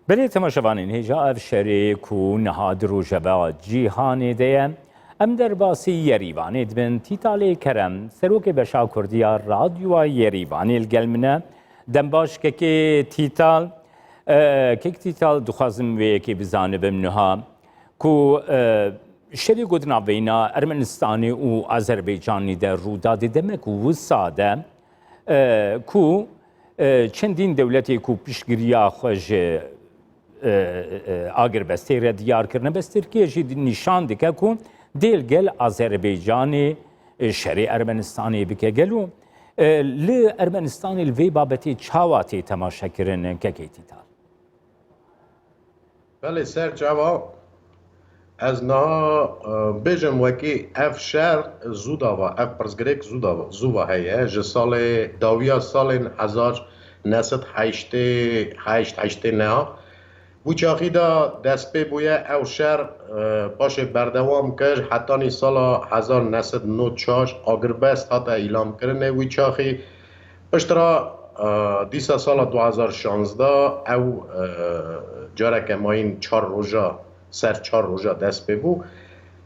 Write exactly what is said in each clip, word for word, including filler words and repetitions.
Belê temaşevanên hêja, ev şerê ku niha di rojeva cîhanê de ye, em derbasî Yerîvanê dibin. Tîtalê Kerem, serokê beşa Kurdî ya Radyoya Yerîvanê li gel min e. Dem baş kekê Tîtal. E, kek Tîtal, dixwazim vê yekê bizanibim niha ku, e, şerê ku di navbeyna Ermenistanê û Azerbaycanê de rû da di demek wisa de, e, ku, e, çendîn dewletê ku piştgiriya xwe ji, e, e, agirbestê re diyar kirine, bes Tirkiye jî nîşan dike ku dê li gel Azerbaycanê, e, şerê Ermenistanê bike. Gelo, e, li Ermenistanê li vê babetê çawa tê temaşekirin, kekê Tîtal? Belê, ser çava ez niha, e, bêjim, wekî ev şer zû da va, ev pirsgirêk zû da va, zû va heye. Ji salê dawiya salên hezar neh sed heştê heşt, heştê neh, wî çaxî de dest pê bûye ew şer, e, paşê berdewam kir, hetanî sala hezar neh sed nod çar agirbest hate îlamkirinê. Wî çaxî piştre, e, dîsa sala du hezar şazdeh ew, e, careke mayîn çar roja, ser çar roja dest pê bû.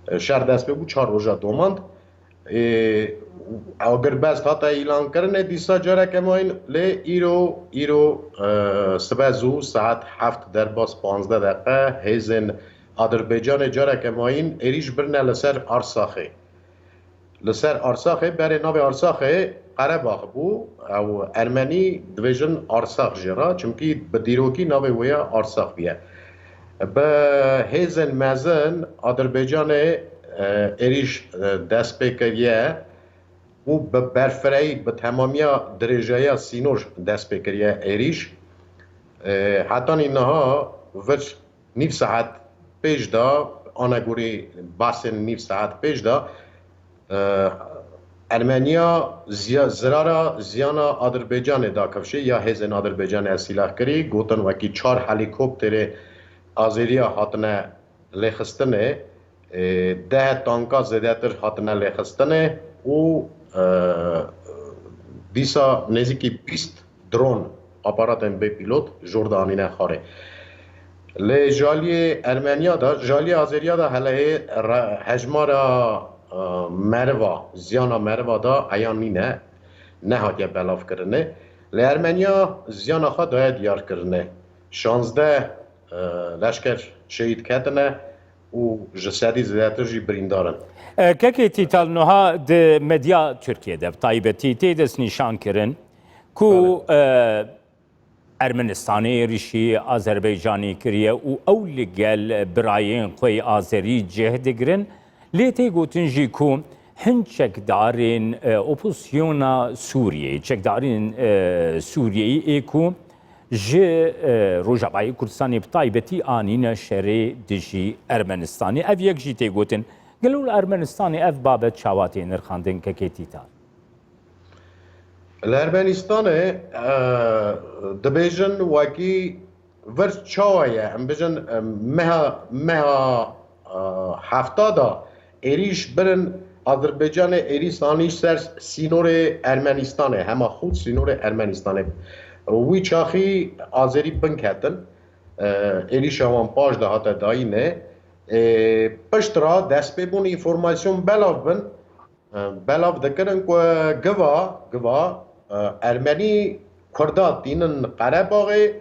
E, şer dest pê bû, çar roja domand. Ê, agirbest hate îlankirinê dîsa careke mayîn, lê îro, îro, e, sibe zû saet heft derbas panzdeh deqe hêzên Adirbaycanê careke mayîn êrîş birine li ser Arsaxê. Li ser Arsaxê, berê navê Arsaxê Qerebax bû. Ew Ermenî dibêjin Arsax jê re, çimkî bi dîrokî navê wê ya Arsax bûye. Bi hêzên mezin Adirbaycanê, e, êrîş, e, dest pê kiriye û bi berfirehî, bi temamiya dirêjeya sînor dest pê kiriye êrîş. E, hetanî niha vir nîv saet pêş de, anegorî basên nîv saet pêş de, e, Ermeniya ziya-, zirara ziyana Adirbaycanê da kifşê ya hêzên Adirbaycanê esîlexkirî, gotin wekî çar helîkopterê Azeriya hatine lêxistinê, e, deh tanka zêdetir hatine lêxistinê û, e, dîsa nêzîkî bîst dron, aparatên bê pîlot jor de anîne xwarê. Lê ji aliyê Ermeniya de, ji aliyê Azeriya de helehê re-, hejmara, e, meriva, ziyana meriva de eyan nîne, nehatiye belavkirinê. Lê Ermeniya ziyana xwe daye diyarkirinê. Şazdeh, e, leşker şehîd ketine û ji sedî zêdetir jî birîndar in. E, kekê Tîtal, niha di medya Tirkiye de bi taybetî tê destnîşan kirin ku, Belê. e, Ermenistanê êrîşî Azerbaycanê kiriye û ew li gel birayên xwe yê Azerî cih digirin. Lê tê gotin jî ku hin çekdarên, e, opozisyona Sûriyeyê, çekdarên, e, Sûriyeyê ê ku ji, e, Rojavayê Kurdistanê bi taybetî anîne şerê dijî Ermenistanê. Ev yek jî tê gotin. Gelo li Ermenistanê ev babet çawa tê nirxandin, kekê Tîtal? Li Ermenistanê, e, dibêjin wekî vir çawa ye, em bijin, e, meha, meha, e, hefta da êrîş birin Azerbaycanê, êrîş anîş ser sînorê Ermenistanê, hema xût sînorê Ermenistanê. Wî çaxî Azerî bin ketin, e, êrîşa wan paş de hate dayînê. E, pişt ra destpêbûn înformasyon belav bin, e, belav dikirin ku giva, giva, e, Ermenî Kurda tînin Qerebaxê,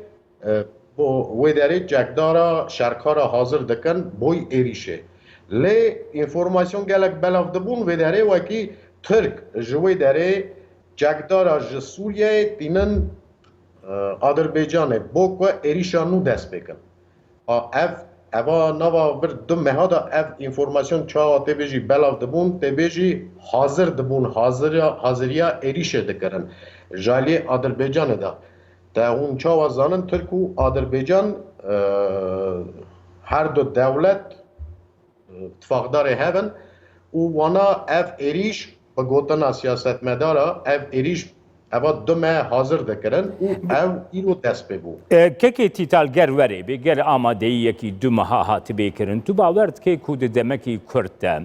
e, bo wê derê çekdara şerkara hazir dikin boy êrîşê. Lê înformasyon gelek belav dibûn, wê derê wekî Tirk ji wê derê çekdara ji Sûriyeyê tînin, e, Adirbaycanê bo ku êrîşa nû dest pê kin. A, ev, eva nava vir du meha de ev înformasyon çawa tê bêjî belav dibûn, tê bêjî hazir dibûn, haziriya, haziriya êrîşê dikirin. Ji aliyê Adirbaycanê de. Te hûn çawa zanin, Tirk û Adirbaycan, e, her du dewlet, e, tifaqdarê hev in û wana ev êrîş, bi gotina siyasetmedara, ev êrîş eva du meh hazir dikirin û ew îro dest pê bû. E, kekê Tîtal, ger werê bê, ger amadeyiyekî du meha hatibê kirin, tu bawer dikê ku di demekî kurt de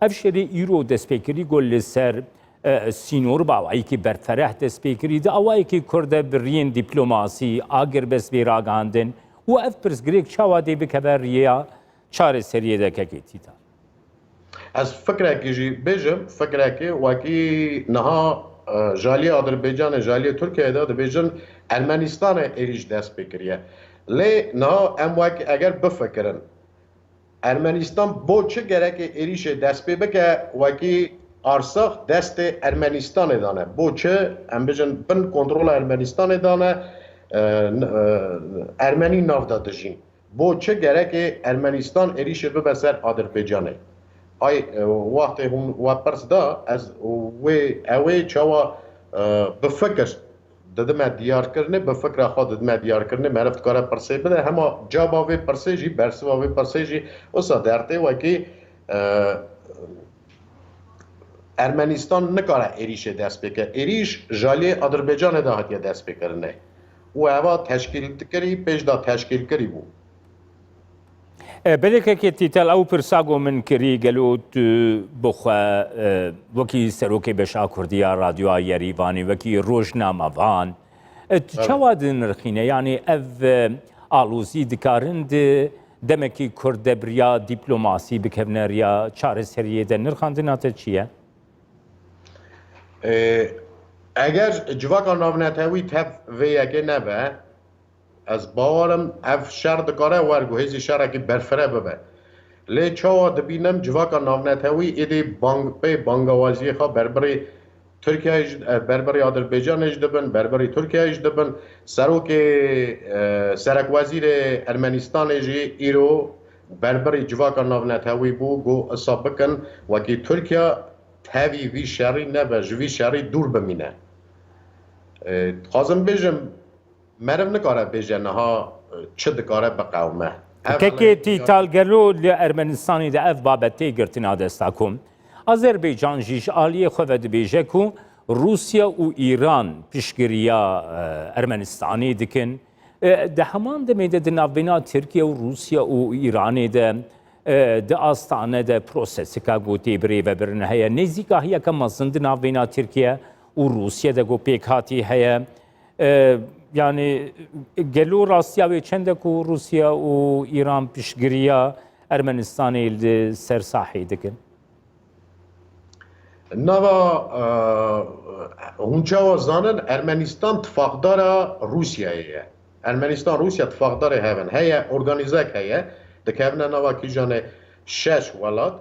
ev şerê îro destpêkirî ku li ser, e, sînor bi awayekî berfereh destpêkirî, di awayekî kurt de bi riyên dîplomasî agirbest bê ragihandin Û ev pirsgirêk çawa dê bikeve riya çareseriyê de kekê Tîtal? Ez fikrekê jî bêjim, fikrekê wekî niha e, jaliyê Adirbaycanê, jaliyê Tirkiyeyê de dibêjin Ermenistanê êrîş dest pê kiriye. Lê niha em wek eger bifikirin, Ermenistan bo çi gerekê êrîşê dest pê bike, wekî arsax destê Ermenistanê de ne? Bo çi, em bêjin, bin kontrola Ermenistanê de ne, e, n-, e, Ermenî nav de dijîn? Bo çi gerekê Ermenistan êrîşê bibe ser Adirbaycanê? Ay, e, wextê hûn we pirs da, ez wê, ew ê çawa, e, bi fikir didime diyarkirinê, bi fikra xwe didime diyarkirinê, meriv dikare pirsê bide, hema caba vê pirsê jî, bersiva vê pirsê jî wisa dertê wekî, e, Ermenistan nikare êrîşê dest pê ke. Êrîş ji aliyê Adirbaycanê de hatiye destpêkirinê. Û eva teşkîl dikirî, pêş de teşkîlkirî bû. E, belê kekê Tîtal, ew pirsa ku min kirî, gelo tu bi xwe, e, wekî serokê beşa kurdî ya Radyoya Yerîvanî, wekî rojnamevan, e, tu çawa dinirxîne? Yanî ev, e, alozî dikarin di demekî kurt de bi riya dîplomasî bikevine riya çareseriyê de, nirxandina te çi ye? E, eger civaka navnetewî tev vê yekê nebe, ez bawer im ev şer dikare werguhêzî şerekî berfire bibe. Lê çawa dibînim civaka navnetewî êdî bang, pê bangawaziyê xwe berbirî Tirkiyeyê jî, e, berbirî Adirbaycanê jî dibin, berbirî Tirkiyeyê jî dibin. Serokê, e, serekwezîrê Ermenistanê jî îro berbirî civaka navnetewî bû, got isa bikin, wekî Tirkiye tevî vî şerî nebe, ji vî şerî dûr bimîne. E, dixwazim bêjim, meriv nikare bêje niha, e, çi dikare biqewime. Ev Kekê Tîtal, gelo li Ermenistanê de ev babet tê girtina desta ku Azerbaycan jî ji aliyê xwe ve dibêje ku Rûsya û Îran piştgiriya, e, Ermenistanê dikin. E, di heman demê de di navbêna Tirkiye û Rûsya û Îranê de, e, di Astane de prosesika ku tê birêvebirin heye. Nêzîkahiyeke mezin di navbêna Tirkiye û Rûsya de ku pêkhatî heye. E, yanî gelo rastiya wê çend e ku Rûsya û Îran piştgiriya Ermenistanê li ser sahê dikin? Nava, e, hûn çawa zanin, Ermenistan tifaqdara Rûsyayê ye. Ermenistan, Rûsya tifaqdarê hev in. Heye, organîzek heye, dikevine nava kîjanê şeş welat,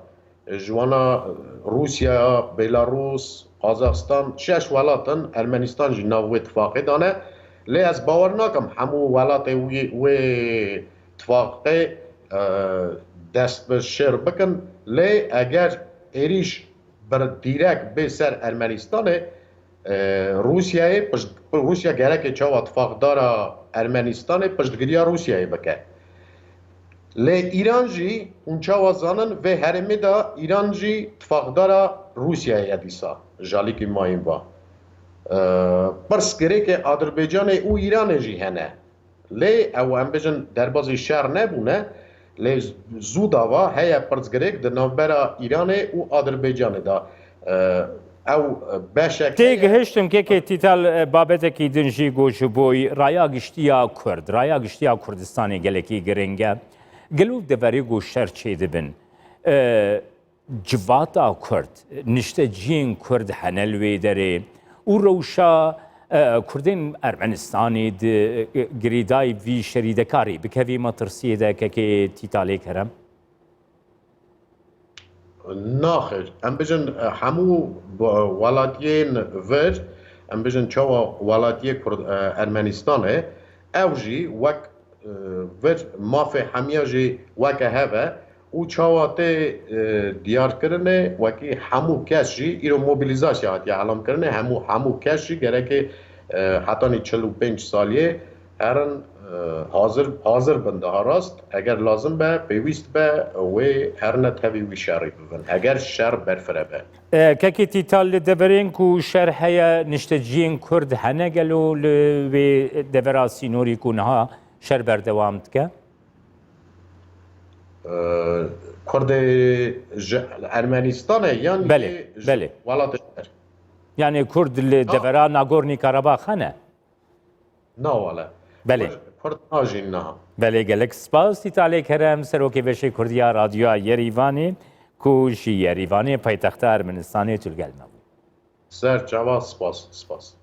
ji wana Rûsya, Belarûs, Qazaxstan, şeş welat in, Ermenistan jî nav wê tifaqê de ne. Lê ez bawer nakim hemû welatê wî, wê tifaqê, e, dest bi şer bikin. Lê eger êrîş bir dîrek bê ser Ermenistanê, e, Rûsyayê pişt-, Rûsya gerekê çawa tifaqdara Ermenistanê piştgiriya Rûsyayê bike. Lê Îran jî, hûn çawa zanin, vê herêmê de Îran jî tifaqdara Rûsyayê ye dîsa, ji alîkî mayîn va. E, pirsgirêkê Adirbaycanê û Îranê jî hene. Lê ew, em bêjin, derbazî şer nebûne, lê zû dava heye pirsgirêk di navbera Îranê û Adirbaycanê de. E, ew beşek Tê heye. Gihiştim kekê Tîtal, e, babetekî din jî ku ji bo raya giştî ya Kurd, raya giştî ya Kurdistanê gelekî giring e. Gelo deverê ku şer çêdibin, e, civata Kurd, nişteciyên Kurd hene li wê derê û rewşa, e, Kurdên Ermenistanê di, e, girêdayî vî şerî de karî bikevî metirsiyê de kekê Tîtalê Kerem? Naxir. Em bijin, e, hemû welatiyên vir, em bijin çawa welatiyê Kurd, e, Ermenistanê, ew jî wek, e, vir mafê hemiya jî weke hev e û çawa tê, e, diyarkirinê, wekî hemû kes jî îro mobilîzasya hatiye elamkirinê, hemû, hemû kes jî gerekê, e, hetanî çil û pênc saliyê herin, e, hazir, hazir bin daha rast. Eger lazim be, pêwîst be, wê herine tevî wî şerî bibin. Eger şer berfire be. E, kekê Tîtal, li deverên ku şer heye, nişteciyên Kurd hene gelo li wê devera sînorî ku niha şer berdewam dike? E, Kurdê ji Ermenistanê yan Belê, jî ji belê. Welatê şer? Yani Kurd li Ha. devera Nagorno-Karabakh hene? Na wele. Belê. Kurd najîn niha. Belê, gelek spas. Îtalê Kerem, serokê Beşê Kurdiya Radyoya Yerîvanê, ku ji Yerîvanê paytexta Ermenistanê tu li gel me bû. Ser çava, spas, spas.